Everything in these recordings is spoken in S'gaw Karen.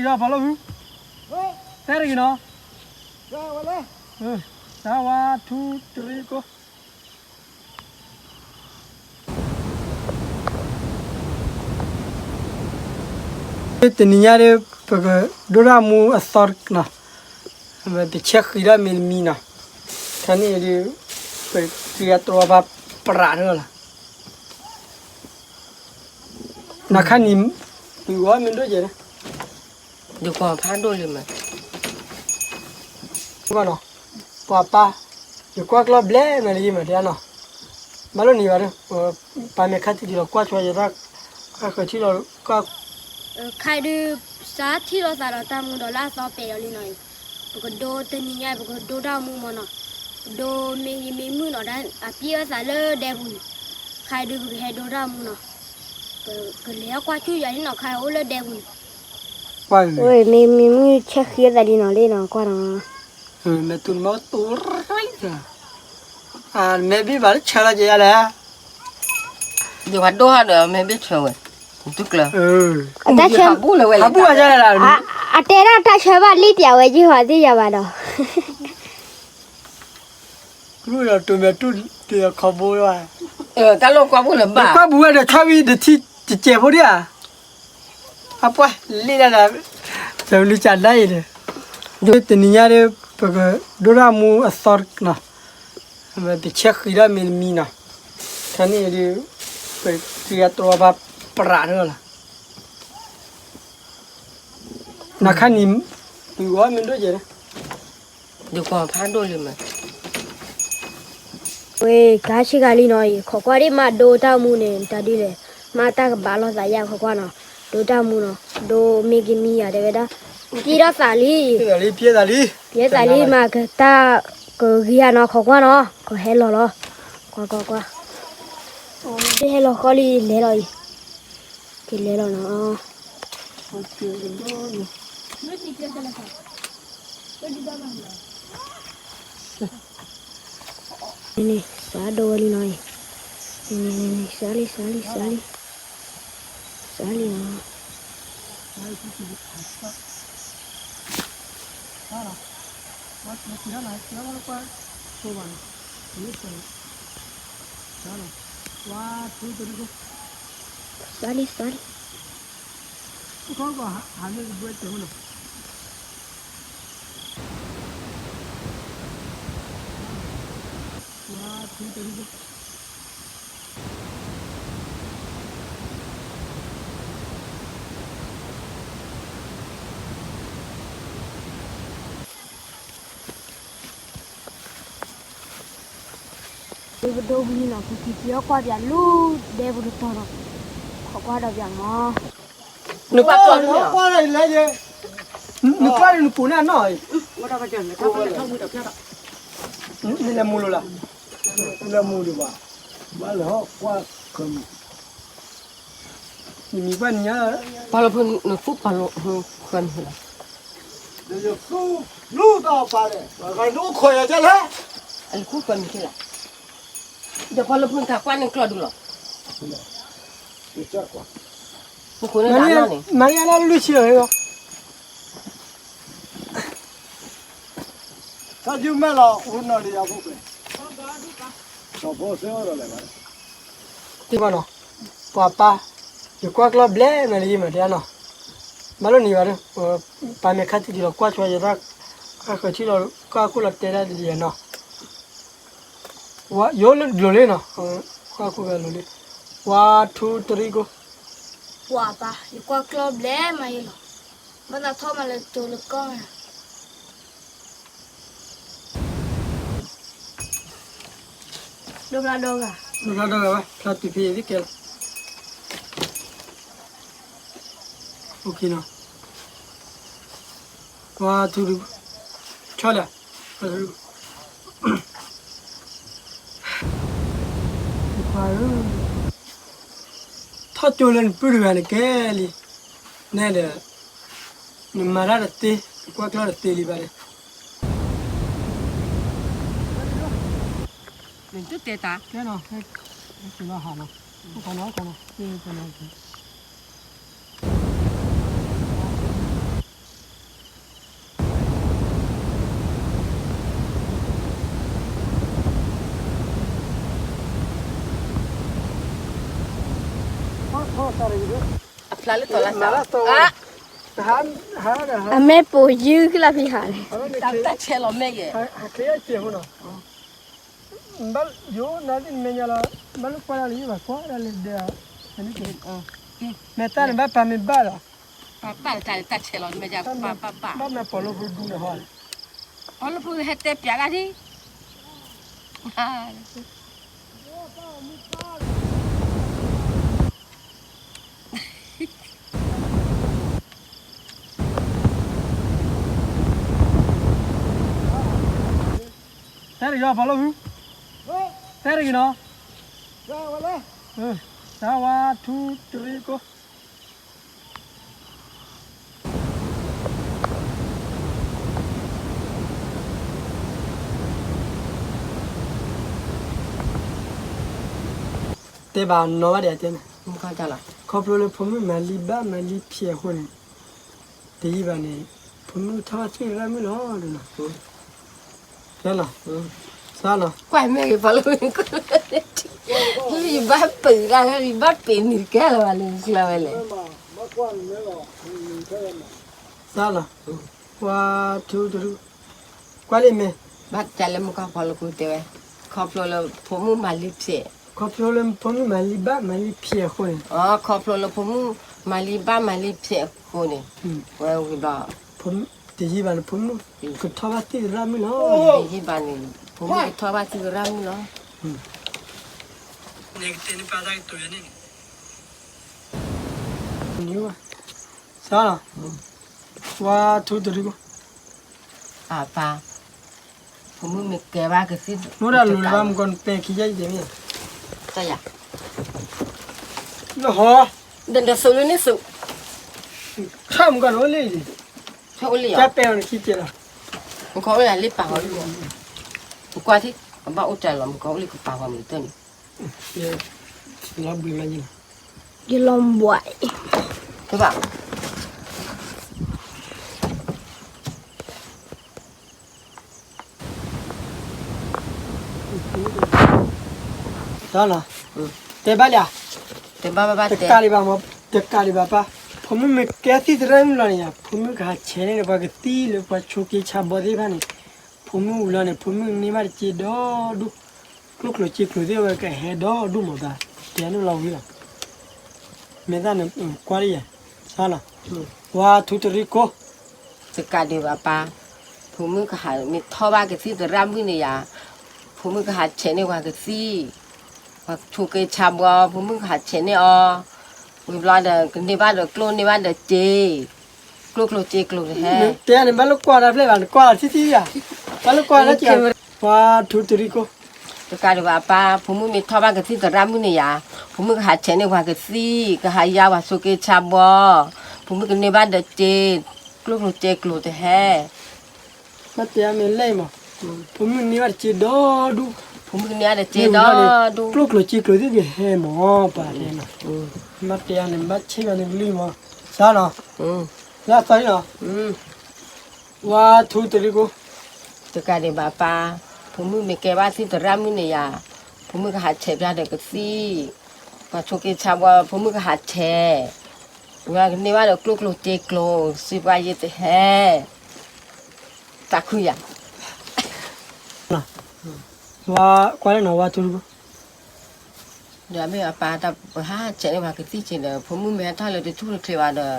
ဒီးဖီလီၢ်ဖု, တဲတဂ့ၤနီၤ, တၢ်ဝါထူတရံးကိး တနံၤညါဒီး ပကဒိတၢ်မူအသီနီၤ, ပဆဲဃံးဒၣ်မ့ၢ်တမံနီၤ, ခါန့ၣ်ဒီး ပကတြီပၢ်ပြးထီၣ်လီၤ, နခါနံၤ ပဝဲမ့ၢ်ဒိၣ်ကဲး ယကွၢ်ဖးဒိၣ်လံမး, ကွၢ်နီၤ, ပှၤပၢ်, ယကွၢ်ကျီၢ်ဘျဲၣ်မးလၢယမၤတဲနီၤ, ဘၣ်လိၣ်နံၤဘၣ်ဒီး ပၢ်မ့ၢ်ခါထံၣ်ဒံးလီၤ ကွၢ်ဆိယဲဒၣ်, ဃၢၤထံၣ်လီၤ, ခါဒုး စးထံၣ်လိာ်သးဒီးတၢ်မူဒီးလၢအသီပဲာ်ဒီးလံနီၤအံၤ, ပကဒိတနံၤညါ ပကဒိတၢ်မူမးနီၤ, ဒိမ့ၢ်ဂ့ၤမ့ၢ်မုာ်နီၤ အပျံၤအသးလၢဒဲပူၤန့ၣ်, ခါဒုးပကဟဲဒိတၢ်မူနီၤ, ပကလဲၤကွၢ်ဆူယၤလံနီၤ ခါအိၣ်လၢဒဲပူၤန့ၣ် ဝဲမ့ၢ်မုၢ်ဆဲဃံအသးလံနီၤလံနီၤ ကွၢ်နီၤ, မဲာ်တူၢ်မီတူၢ်ရံၣ်, မဲာ်ဘ့ၣ်ဘၣ်လၢဆၢလီၤက့ၤယၤလဲၣ်, ယဝၤဒိၣ်ဟီဒီးမဲာ်ဘ့ၣ်ဆၢဝဲ, တူၢ်ကျၢ, တၢ်ဆၢ, ဟးဘူၣ်ဝဲလဲၣ်, အတဲဒၣ်တၢ်ဆၢဘၣ်လံပျးဝဲယဟိသ့ၣ်ယၤဘၣ်ဒီး ကရူၢ်ဒီးတိၤမဲာ်တူၢ်တ့ၢ်ခီဘိလီၤ, တၢ်လိၣ်ကွၢ်ဘူၣ်လၢၤဘၣ်, ကွၢ်ဘူၣ်ဝဲဒီးဆီဝံၤတထံၣ်တစဲးဖိဒံးဧါ, အပှၢ်လ့ၣ်ဒၣ်ဒီး, စလူၤကၢ်ဒၣ်အံၤဒီး, တနံၤညါဒီး ပကဒိတၢ်မူအသီနီၤ, ပဆဲဃံးဒၣ်မ့ၢ်တမံနီၤ, ခါန့ၣ်ဒီး ပတြီပၢ်ပြးထီၣ်လီၤ, နခါနံၤ ပဝဲမ့ၢ်ဒိၣ်ကဲး ယကွၢ်ဖးဒိၣ်လံမး, ဝဲကါဆ့ကၤလံနီၤအံၤ ခိးကွၢ်ဒ်မးဒိတၢ်မူန့ၣ် တၢ်ဒ်လဲၣ်, မ့ၢ်တၢ်ကဘၣ်လိာ်သးယါ ခိးကွၢ်နီၤ, ဒိတၢ်မူနီၤ, ဒိမ့ၢ်ကမံယၤတဲဝဲဒၣ်, ပျံၤထီၣ်သးလံ, ပျံၤသးလံမး ကတၢ်ကဂ့ၤဧါနီၤ ခိးကွၢ်နီၤ ကဟဲလီၤလီၤ, ကွၢ်ကွၢ်ကွၢ်, ဟဲလီၤဃီလံ လဲၤလီၤအံၤ, ကလဲၤလီၤနီၤ. န့ၣ် စးဒိဝဲလံနီၤ, စးလံ စးလံ စးလံ, စးလံနီၤ. စးလံ စးလံ. ပဒိဝံၤနီၤ ပက့ၤက့ၤအီၣ်ကွၢ်ပၠးလၢ ဒဲပူၤတတီၤနီၤ, ခိးကွၢ်ဒီးပၠးနီၤ. နကွၢ်ကျီၢ်န့ၣ်, နကွၢ်န့ၣ်နပူၤန့ၣ်နီၤ, နလဲၤမူလိာ်လၢ, နလဲၤမူဒံးဘၣ်, ဘၣ်လဲၤဟီၣ်ကွၢ်, နမံၤကွၢ်နံၤညါ, ပှၤလၢဖုနသူၣ်ပှၤလၢ, ဃၢမံၤလီၤ, ယသူၣ်လူၢ်တၢ်ပာ်လဲၣ်, နအိၣ်ခိးယၤကလဲၣ်, အလၢဃၢမံၤလီၤ, ဒီးပှၤလၢဖုနတၢ်ကွၢ်န့ၣ်ကျီၢ်ဒုလီၤ. မၤန့ၢ်အလၢလွံၢ်ဆံလီၤ, တၢ်ယုၢ်မဲာ်လီၤ အိၣ်နီၤဒီးယၤဖိ, ပှၤပၢ်, ယကွၢ်ကျီၢ်ဘျဲၣ်မးလၢယမၤတဲနီၤ, ဘၣ်လိၣ်နံၤဘၣ်ဒီး, ပၢ်မ့ၢ်ခါထံၣ်ဒံးလီၤ ကွၢ်ဆိယဲဒၣ်, ဃၢၤထံၣ်လီၤ ကွၢ်ခိၣ်လီၤတဲဒၣ်ဒ်ယဲနီၤ. ယိၤလိၤလံနီၤ, ကွၢ်ခိၣ်ဂၤလိၤလံ, ဝါထူတရံးကိး, ပှၤပၢ် ယကွၢ်ကျီၢ်ဘျဲၣ်မးယဲလီၤ, ဘၣ်သးထီၣ်မးလၢကၠိလၢကီၢ်မး ဒိဖျါဒီဂၤ, ဒိဖျါဒီဂၤဝဲ ဖျါတုၤဖဲယသ့ၣ်ကဲလီၤ, ပှၤထူ, ဆီလၢ, ထီၣ်ကၠိလၢနပုၢ်တဂၤန့ၣ်ကဲလံ, နဲဒီး, နမၤတၢ်တသ့, နကွၢ်ကျီၢ်တသ့လံဘၣ်ဒီး, နတတဲတၢ်, ကဲနီၤ, ဟဲက့ၤလီၤဟးလီၤ, အိၣ်ခီနီၤ အိၣ်ခီနီၤ, ကဲကဲနီၤ, ကဲ, အဖျါလၢတီၤလၢသး, အမဲာ်ပိာ်ယုၢ်ကလၢ်ဖံဟးန့ၣ်, တၢ်ဆဲးလီၤမဲာ်ယဲ, ယိၤနၤသ့ၣ်နမဲာ်ညါလီၤ, ဘၣ်လၢကွၢ်ဒၣ်လၢယဘၣ်ကွၢ်ဒၣ်လၢဒဲ, မဲာ်တၢ်န့ၣ်ဘၣ်ပာ်မ့ၢ်ဘၣ်လီၤ, ပာ်ဘၣ်တၢ်န့ၣ် တၢ်ဆဲးလီၤမဲာ်ယဲ, ဘၣ်မ့ၢ်ပိာ်လိဖိဒူန့ၣ်ဟီ, ပိာ်လိဖိဟဲတဲပျးဒၣ်ဒံး တဲတဂ့ၤ ပိာ်လိဖိ, တဲတဂ့ၤနီၤ, တၢ်ဝါထူတရံးကိး တဲဘၣ်နီၢ်ဘၣ်ဒဲးတဲန့ၣ်, ခီဖျိလၢဖိမုၣ်မၤလံဘၣ်မၤလံဖျဲးအဃိန့ၣ်, တယံာ်ဘၣ်န့ၣ်, ဖိမုၣ်ထီၣ်ဘၣ်သ့ၣ်ရၣ်မုၣ်လီၤ, ဖဲလီၤ, စၢ်လီၤ, ကွၢ်မဲာ်ဂ့ၤဖီလၢ, လံဘၣ်ပှ့ၤဒၣ်လံဘၣ်ပှ့ၤနံၤကဲလီၤဘၣ်လၢကျၢၤဝဲလဲၣ်, စၢ်လီၤ, ဝါထူတရူး, ကွၢ်လံမဲာ်, ဘၣ်တၢ်လၢမုၢ်ကီၢ်ဖီလၢကူတဲဝဲ, ခီဖျိလၢဖိမုၣ်မၤလံဖျဲး, ခီဖျိလၢဖိမုၣ်မၤလံဘၣ်မၤလံဖျဲးအဃိန့ၣ်, ခီဖျိလၢဖိမုၣ်မၤလံဘၣ်မၤလံဖျဲးအဃိန့ၣ်, ဝဲဝံၤဘျီ, တယံာ်ဘၣ်န့ၣ် ဖိမုၣ်ကထီၣ်ဘၣ်သ့ၣ်ရၣ်မုၣ်လီၤ, တယံာ်ဘၣ်န့ၣ်, ဖိမုၣ်ကထီၣ်ဘၣ်သ့ၣ်ရၣ်မုၣ်လီၤ, န့ၣ်ကတဲန့ၣ်ပာ်တၢ်ကတိၤယၤန့ၣ်, စၢ်လီၤ, ဝါထူတရံးကိး အပၢ်, ဖိမုၣ်မ့ၢ်ကဲဘၣ်ကသံၣ်, မ့ၢ်ဒၣ်လိၤလၢၤဘၣ်မုၢ်ကီၢ်နပဲာ်ခံယဲၢ်ယတဲမ့ၢ်, တၢ်ယၤ, လၢဟီ, ဒီးဒီးသိးလၢန့ၣ်သိး, ထၢမုၢ်ကီၢ်နအိၣ်လံ, ထၢအိၣ်လံယၤ, တၢ်ပဲာ်အီၤနခံကဲလီၤ, မုၢ်ကီၢ်အိၣ်လံလၢပာ်ဂီၤလံ, ပကွၢ်ထံ, အဘၣ်အိၣ်တၢ်လီၤ မုၢ်ကီၢ်အိၣ်လံကပာ်ဂီၤမုၢ်တၢ်န့ၣ်, လီၤဘှံးမးယလီၤ, ယလီၤဘှံး တဲဘၣ်လံ, တဲဘၣ်ဘၣ်တဲ, တကးဒံးဘၣ်မး, တကးဒံးဘၣ်ပၢ်, ဖိမုၣ်မ့ၢ်ကဲသံၣ်သရၣ်မုၣ်လီၤန့ၣ်ယၤ, ဖိမုၣ်ကဟးဆဲးန့ၢ်ပှၤကသံၣ်လၢပှၤဆိးက့ဆါဘီသ့ၣ်တဖၣ်န့ၣ်, ဖိမုၣ်ဝံၤလီၤန့ၣ် ဖိမုၣ်န့ၢ်ဘၣ်တက့ဒီဒူၣ်, ကျိၣ်ကျိၤစ့ကျိၤသ့ၣ်ဝဲကဟဲဒီဒူၣ်မးဘၣ်, တဲန့ၣ်လီၤဝံၤလီၤ, မ့ၢ်တၢ်န့ၣ်ကွၢ်လံယၤ, စၢ်လီၤ, ဝါထူတရံးကိး တကးဒံးဘၣ်ပၢ်, ဖိမုၣ်ကဟးမ့ၢ်ထီၣ်ဘၣ်ကသံၣ်သရၣ်မုၣ်န့ၣ်ယၤ, ဖိမုၣ်ကဟးဆဲးန့ၢ်ပှၤကသံၣ်, ပှၤဆိးက့ဆါဘီ, ဖိမုၣ်ကဟးဆဲးန့ၢ်အီၤ, ဝံၤဘျီဒီး ကန့ၢ်ဘၣ်ဒီးကျိၣ်န့ၢ်ဘၣ်ဒီးစ့, ကျိၣ်ကျိၤစ့ကျိၤတဟဲ, တဲန့ၣ်ဘၣ်လၢကွၢ်တၢ်ဖျဲၣ်ဘၣ် နကွၢ်လီၤထံထံယၤ, ဘၣ်လၢကွၢ်လၢကဲ, ပှၤထူတရံးကိး တကးဒံးဘၣ်ပၢ်, ဖိမုၣ်မ့ၢ်ထီၣ်ဘၣ်ကသံၣ်သရၣ်မုၣ်န့ၣ်ယၤ, ဖိမုၣ်ကဟးဆဲးန့ၢ်ပှၤကသံၣ်, ကဟးယါပှၤဆိးက့ဆါဘီ, ဖိမုၣ်ကန့ၢ်ဘၣ်ဒီးစ့, ကျိၣ်ကျိၤစ့ကျိၤတဟဲ, မ့ၢ်တဲမ့ၢ်လဲၣ်မး, ဖိမုၣ်န့ၢ်ဘၣ်တစ့ဒီဒူၣ်, ဖိမုၣ်ကန့ၢ်ဘၣ်တစ့ဒီဒူၣ်, ကျိၣ်ကျိၤစ့ကျိၤသ့ၣ်ကဟဲမး, ပၢ်တဲ, မ့ၢ်တဲန့ၣ် ဘၣ်ဆ့ၣ်ဘၣ်န့ၣ်ကလံမး, စၢ်လီၤ, လၢအသီလီၤ ဝါထူတရံးကိး, တကးဒံးဘၣ်ပၢ်, ဖိမုၣ်မ့ၢ်ကဲဘၣ်သံၣ်သရၣ်မုၣ်န့ၣ်ယၤ, ဖိမုၣ်ကဟးဆဲးပျါဒီးကသံၣ်, ပှၤဆိးက့ဆါဘီ, ဖိမုၣ်ကဟးဆဲး, ဝဲကန့ၢ်ဘၣ်ဒီးကျိၣ်ကျိၤစ့ကျိၤ, စံးပှၤယဲတဟဲ, သးခုယၤ ဝါကွၢ်လၢနီၤ ဝါထူတရံးကိး, ဒီးမ့ၢ်အပၢ်တၢ်ပဟးဆဲးန့ၢ်ပှၤကသံၣ် ဆ့ဒီး ဖိမုၣ်မ့ၢ်ဟဲထီၣ်လၢတဆူၣ်တချ့ဘၣ်ဒီး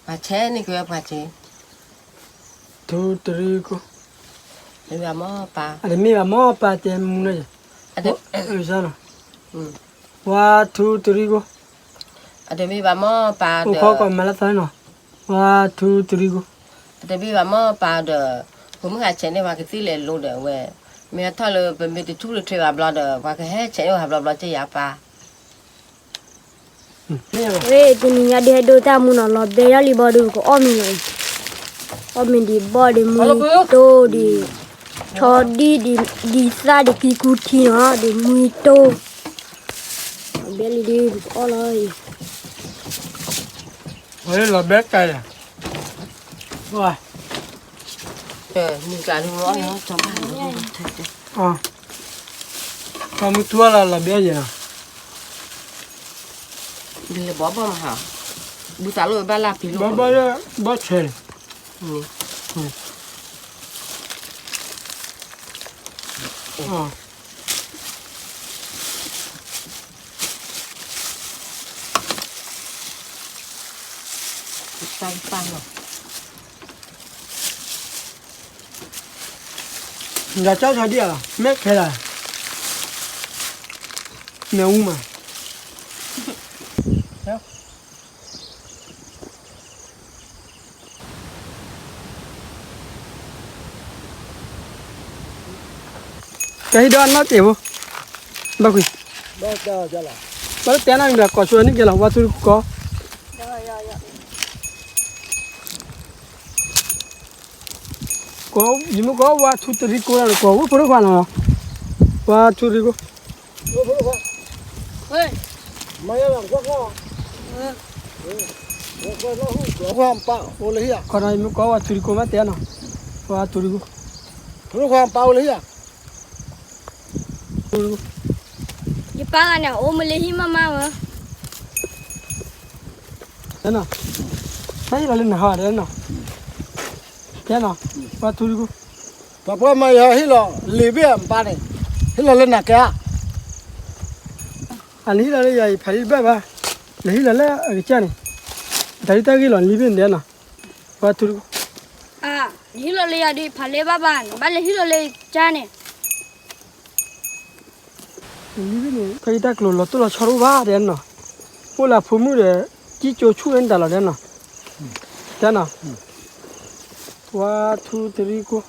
ပှၤဆဲးန့ၢ်က့ၤဝဲပှၤဆ့, ထူတရံးကိး, မ့ၢ်ဘၣ်မ့ၢ်ပၢ်, အတမ့ၢ်ဘၣ်မ့ၢ်ပၢ်တဲမူနီၤ, ဝါထူတရံးကိး, အတမ့ၢ်ဘၣ်မ့ၢ်ပၢ်ဒီး အိၣ်ခိးကီးမၤလၢသီနီၤ, ဝါထူတရံးကိး, အတမ့ၢ်ဘၣ်မ့ၢ်ပၢ်ဒီး ဖိမုၣ်ဟးဆဲးန့ၢ်ပှၤကသံၣ်လဲၤလိၤဒီးဝဲ, မ့ၢ်ဟဲထီၣ်လၢပမ့ၢ်တဆူၣ်တချ့ဘၣ်ဘျီဒီး ပှၤကဟဲဆဲးန့ၢ်ပှၤဘျီဘျီက့ယၤပၢ် ဝဲတနံၤညါဒ်ဟဲဒိတၢ်မူနီၤ လီၤဘဲယီၢ်လံဘီဒုး ပကအီၣ်မ့ၤလီၤအံၤ, အီၣ်မ့ၤဒံးဘီၣ်ဒံးမုၢ်တိၢ်ဒံး, ဆီဒံၣ်ဒံး ဒံးသၣ်ဒံးကံကူထံနီၤ ဒံးမုၢ်တိၢ်, လီၤဘဲလံဒုး ပကအီၣ်လီၤအံၤ, ဝဲလီၤဘဲကါယၤ, ဝါ မုၢ်ကါဒုးမ့ၢ်အီၣ်လီၤ ကမုၢ်ထူလီၤလီၤဘဲယၤနီၤ, လဲၤဘီဘီမဟါ, ဘုသးလိၣ်ဘၣ်လၢပျံၤလိၣ်, ဘီဘီလၢဘီဆဲးန့ၣ်, တၢ်တပၢ်နီၤ, ယကၠီဆီဒံၣ်ဧါလီၤ, မ့ၢ်ခဲလၢာ်, မ့ၢ်အူမး ကဟံးဒီးအနီၢ်တ့ၢ်ဖိ, ဘၣ်ကွံာ်, ဘၣ်တဲနီၢ်ဒီး ကိးဆိန့ၢ်က့ၤလီၤ ဝါထူတကိး, ကိး, ယမ့ၢ်ကိးဝါထူတရံကိးဒီး ကိးဝဲဖိဒိၣ်ခွါနီၤ, ဝါထူတရံကိး, ကိးဒီး ယမ့ၢ်ကိးဝါထူတရံကိး မ့ၢ်တဲနီၤ, ဝါထူတရံကိး, ယပၢ်ဂၤန့ၣ် အိၣ်မူလၢဟံၣ်မးမးဝဲ, တဲနီၤ, တၢ်ဟ့ၣ်လီၤလၢနဟါတဲနီၤ, တဲနီၤ, ဝါထူတရံကိး, ပှၤပှၤမၤယၤဟ့ၣ်လီၤလံာ်ဘ့ၣ်အပၢ်န့ၣ်, ဟ့ၣ်လီၤလၢနၤကဲဧါ, အနဟ့ၣ်လီၤလၢယၤအံၤ ဖးလံတဘၣ်ဘၣ်, နဟ့ၣ်လီၤလၢအကစၢ်န့ၣ်, တၢ်ဒ်တၢ်ဂ့ၢ်လီၤလံာ်ဘ့ၣ်န့ၣ်တဲနီၤ, ဝါထူတရံကိး, နဟ့ၣ်လီၤလၢယၤဒီး ဖးလံဘၣ်ဘၣ် နဘၣ်လဲၤဟ့ၣ်လီၤလၢယကစၢ်န့ၣ် လံာ်ဘ့ၣ်န့ၣ် ဖဲယတၢ်ကျိၤလီၤတိၢ်လီၤဆီတအိၣ်ဘၣ်တဲနီၤ, အိၣ်လၢဖိမုၣ်ဒီး ကံၣ်ကၠိဆူၣ်န့ၣ်တၢ်လီၤတဲနီၤ, တဲနီၤ, ဝါထူတရံကိး,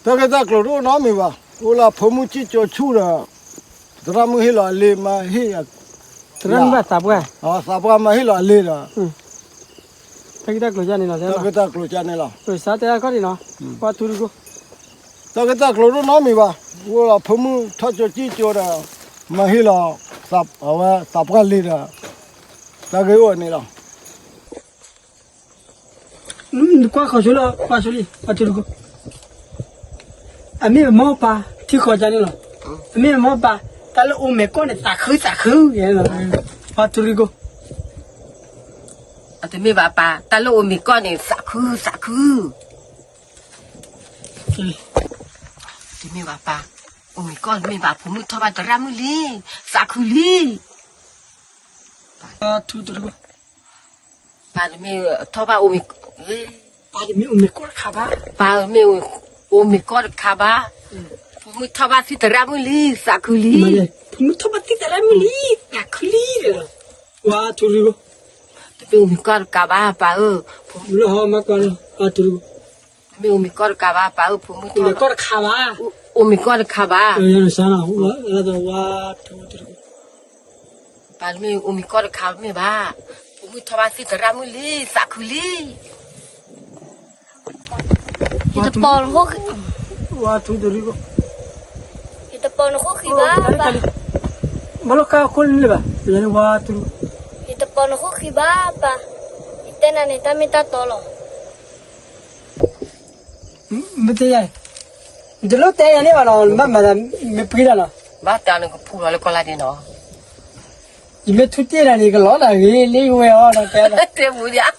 တၢ်ဂ့ၢ်တၢ်ကျိၤတအိၣ်နီတမံၤဘၣ်, အိၣ်လၢဖိမုၣ်ကံၣ်ကၠိဆူၣ်ဒီး, သရၣ်မုၣ်ဟ့ၣ်လီၤအလံာ်မၤဟ့ၣ်ယၤ, သရၣ်မုၣ်ဘၣ်သးပှၢ်, သးပှၢ်မၤဟ့ၣ်လီၤအလံာ်ဒီး တၢ်ဂ့ၢ်တၢ်ကျိၤန့ၣ်လီၤ, တၢ်ဂ့ၢ်တၢ်ကျိၤန့ၣ်လီၤ, ပစးတဲအခီၣ်ဒံးနီၤ, ပှၤထူတရံကိး, တၢ်ဂ့ၢ်တၢ်ကျိၤတအိၣ်နီတမံၤဘၣ်, အိၣ်လၢဖိမုၣ်ထီၣ်ကၠိကံၣ်ကၠိဒီး, မၤဟ့ၣ်လီၤ, အဝဲသးပှၢ်လံဒီး, တၢ်ဂ့ၢ်အိၣ်န့ၣ်လီၤ. နကွၢ်ဃီၤဆိလၢ ကွၢ်ဆိလံ ပှၤထူတရံကိး, အမ့ၢ်အမိၢ်ပၢ် ထံဃီၤကန့ၣ်လီၤ, အမ့ၢ်အမိၢ်ပၢ် တၢ်လၢအိၣ်မဲာ်ကီၢ်န့ၣ် သးခုသးခု, ပှၤထူတရံကိး, အတမ့ၢ်ဘၣ်ပၢ် တၢ်လၢအိၣ်မဲာ်ကီၢ်န့ၣ် သးခုသးခု, တမ့ၢ်ဘၣ်ပၢ်, အိၣ်မဲာ်ကီၢ်တမ့ၢ်ဘၣ် ဖိမုၣ်ထီၣ်ဘၣ်သရၣ်မုၣ်လံ, သးခုလံ. ပၢ်တမ့ၢ်ထီၣ်ဘၣ်အိၣ်မ့ၤ, ပၢ်တမ့ၢ်အိၣ်မ့ၤကီၢ်တခါဘၣ်, ပၢ်မ့ၢ်အိၣ်မ့ၤကီၢ်တခါဘၣ်, ဖိမုၣ်ထီၣ်ဘၣ်သံသရၣ်မုၣ်လံ သးခုလံ, ဖိမုၣ်ထီၣ်ဘၣ်သံသရၣ်မုၣ်လံ သးခုလံ, ဝါထူရံၤ, တမ့ၢ်အိၣ်မ့ၤကီၢ်တခါဘၣ် ပၢ်ဧၢ, ဖိမုၣ်ထီၣ်ဘၣ်သံသရၣ်မုၣ်လံ သးခုလံ, တမ့ၢ်အိၣ်မ့ၤကီၢ်တခါဘၣ် ပၢ်ဧၢ, ဖိမုၣ်ထီၣ်ဘၣ်သံသရၣ်မုၣ်လံ သးခုလံ, အိၣ်မ့ၤကီၢ်တခါဘၣ်, ပၢ်တမ့ၢ်အိၣ်မ့ၤကီၢ်တခါမ့ၢ်ဘၣ်, ဖိမုၣ်ထီၣ်ဘၣ်သံသရၣ်မုၣ်လံ သးခုလံ. ယတပိာ်နဃိ, ယတပိာ်နဃိဃံဘၣ်, ဘၣ်လီၤကါခိၣ်လံဘၣ်, ယတပိာ်နဃိဃံဘၣ်ပၢ်, ယတဲနၤန့ၣ် တၢ်မ့ၢ်တၢ်တီလီၤ. မ့ၢ်တဲယၤ, နတလိၣ်တဲယၤန့ၣ်ဘၣ်နီၤ, နဘၣ်မၤသးမ့ၢ်ပှံၤတၢ်လီၤ. ဘၣ်တဲနကဖူလီၤလၢကီၢ်လါဒ့နီၤ, ယမ့ၢ်ထူတ့ၢ်နၤန့ၣ် ကလီၤနၤဂ့ၤလံဝဲအီၤနီၤ, တဲပူၤဒံး,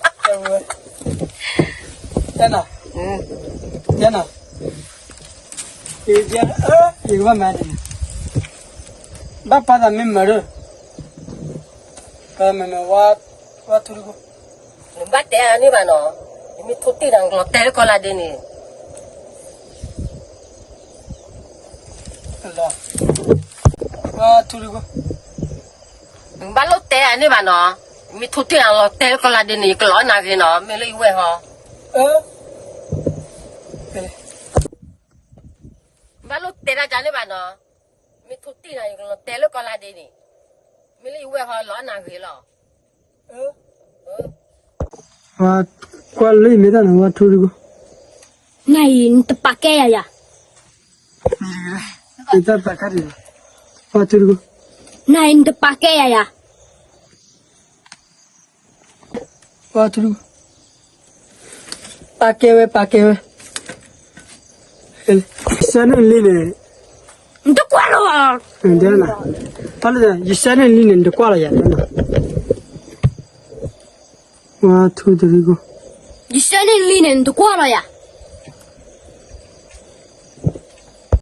တဲနၤ, တဲနၤ, ယကဘၣ်မၤန့ၣ်, ဘၣ်ပာ်သးမ့ၢ်မၤဒီး, ပမၤမၤဝဲ, ဝဲထူတကိၢ် နဘၣ်တဲအန့ၣ်ဘၣ်နီၤ, နမ့ၢ်ထူတ့ၢ်နၤ နကလီၤတဲာ်လၢကီၢ်လါဒ့န့ၣ်, ဝဲထူတကိၢ်, နဘၣ်လိၣ်တဲအန့ၣ်ဘၣ်နီၤ, နမ့ၢ်ထူတ့ၢ်နၤ နလီၤတဲာ်လၢကီၢ်လါဒ့န့ၣ် ယကလီၤနၤဂ့ၤနီၤ, မ့ၢ်လၢယဝဲၢ်ဟီ, နဘၣ်လိၣ်တဲတၢ်ကန့ၣ်ဘၣ်နီၤ, မ့ၢ်ထူတ့ၢ်နၤ ယကလီၤတဲာ်လၢကီၢ်လါဒ့န့ၣ်, မ့ၢ်လၢယဝဲၢ်ဟီ လီၤနၤဂ့ၤလီၤ. ကွၢ်လၢယမ့ၢ်တၢ်န့ၣ် ဝဲထူတကိၢ်, နအံၤ နတပာ်ကဲယၤယၤ, ယတပာ်ကဲယၤ, ဝဲထူတကိၢ်, နအံၤ နတပာ်ကဲယၤယၤ ဝဲထူတကိၢ်, ပာ်ကဲဝဲ ပာ်ကဲဝဲ, စၢနုၢ်လံန့ၣ်, နတကွၢ်လီၤ, ဒဲနၤ, တၢ်လၢ ယဆဲန့ၢ်လံန့ၣ် နတကွၢ်လီၤယၤ, one two three go, ယဆဲန့ၢ်လံန့ၣ် နတကွၢ်လီၤယၤ.